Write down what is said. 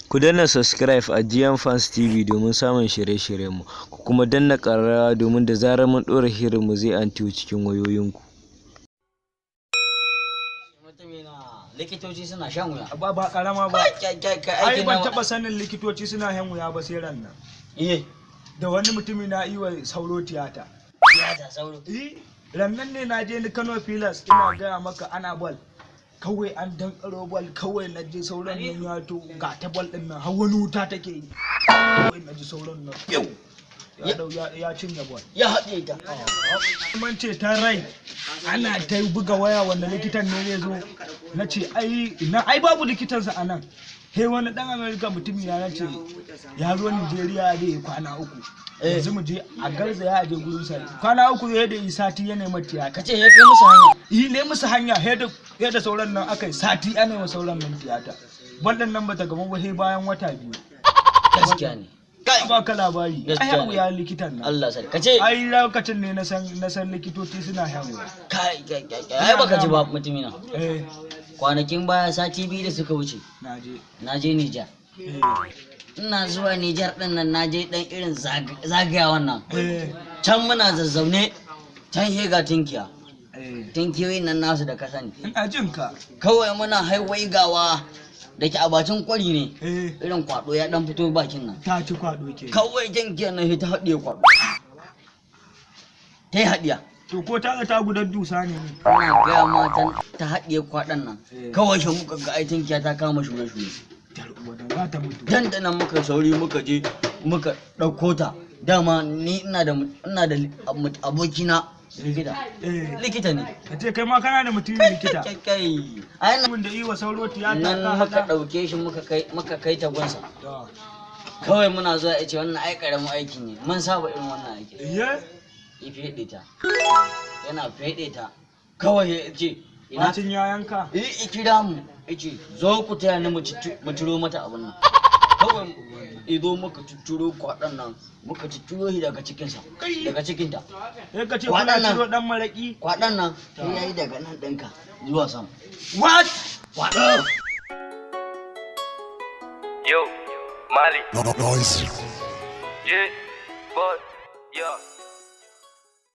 Ku danna subscribe a GM Fans TV domin samun shirye-shiryenmu, ku kuma danna ƙararrawa domin da zarar mun ɗora shirinmu zai antiyo cikin wayoyinku. Mutumina, likitoci suna shan wuya. Ba ba karama ba. Kai kai kai, Ai aikin ban nan. Taba sanin likitoci suna shan wuya ba sai ran nan. Iye. Da wani mutumi na yi wa sauro tiyata. Tiyata sauro? Eh, rannan ne na je ni Kano Pillars, ina gaya maka, ana bal. Kawai an dankaro bal, kawai na je sauran nan ya to ga ta bal din nan har wani wuta take yi. Kawai na ji sauran nan yau. Ya dau ya cinye bal. Ya haɗe ta. Man ce ta rai ana ta buga waya, wanda likitan ne zai zo? Na ce ai ina, ai babu likitansa a nan. He wani dan America mutum ya na ce ya zo Nigeria zai yi kwana 3. Yanzu mu je a garzaya a je gurin sa. Kwana 3 ya da yi sati ya nemi tiyata. Ka ce ya kai musu hanya. Yi ne musu hanya, he da sauran nan aka yi sati ana yi wa sauran nan tiyata. Wannan nan bata gama ba he bayan wata 2. Gaskiya ne. Kai ba ka labari. Ai Gaskiya ne. wuya likitan nan. Allah sarki. Ka ce Ai lokacin ne na san likitoci suna shan wuya. Kai kai kai kai, ai baka ji ba, mutumina. Eh. Kwanakin baya, sati 2 da suka wuce, Na je. Na je Nijar. Ina zuwa Nijar din nan, na je dan irin zagaya wannan. Can muna zazzaune, can hega tinkiya. Tinkiyoyin nan nasu da ka sani. Ina jin ka. Kawai muna haiwaigawa da ke a bakin kwari ne. Irin kwado ya dan fito bakin nan. Ta ci kwado ke. Kawai tinkiyar nan sai ta haɗiye kwado. Ta yi haɗiya. To ko ta ga ta gudan dusa ne ne? Ina gaya ma, ta haɗiye kwaɗon nan. Kawai shi muka ga ai tinkiya ta kama shure-shure. Tar uwa da za ta mutu. Dandanan muka sauri muka je muka ɗauko ta. Dama ni ina da abokina likita. Likita ne. Ka ce kai ma kana da mutumin likita. Kai kai. Ai Mun da yi wa sauro tiyata nan ka muka haɗa. ɗauke shi muka kai ta gunsa. Da. Kawai muna zuwa ya ce wannan ai ƙaramin aiki ne. Mun saba irin wannan aiki. Iye? Ya feɗe ta. Yana feɗe ta. Kawai ya ce ina Bacin ya yanka. eh, kira mu, yace zo ku taya ni mu ciro mata abin nan. Kawai izo muka cicciro kwaɗon nan, muka cicciro shi daga cikinsa, daga cikinta. Sai ka ce kuna Waɗannan. ciro dan maraki. Kwaɗon nan sai yayi daga nan ɗinka zuwa sama. What? Kwaɗo. Yo, Mali. Noise. Yeah, boy, yeah.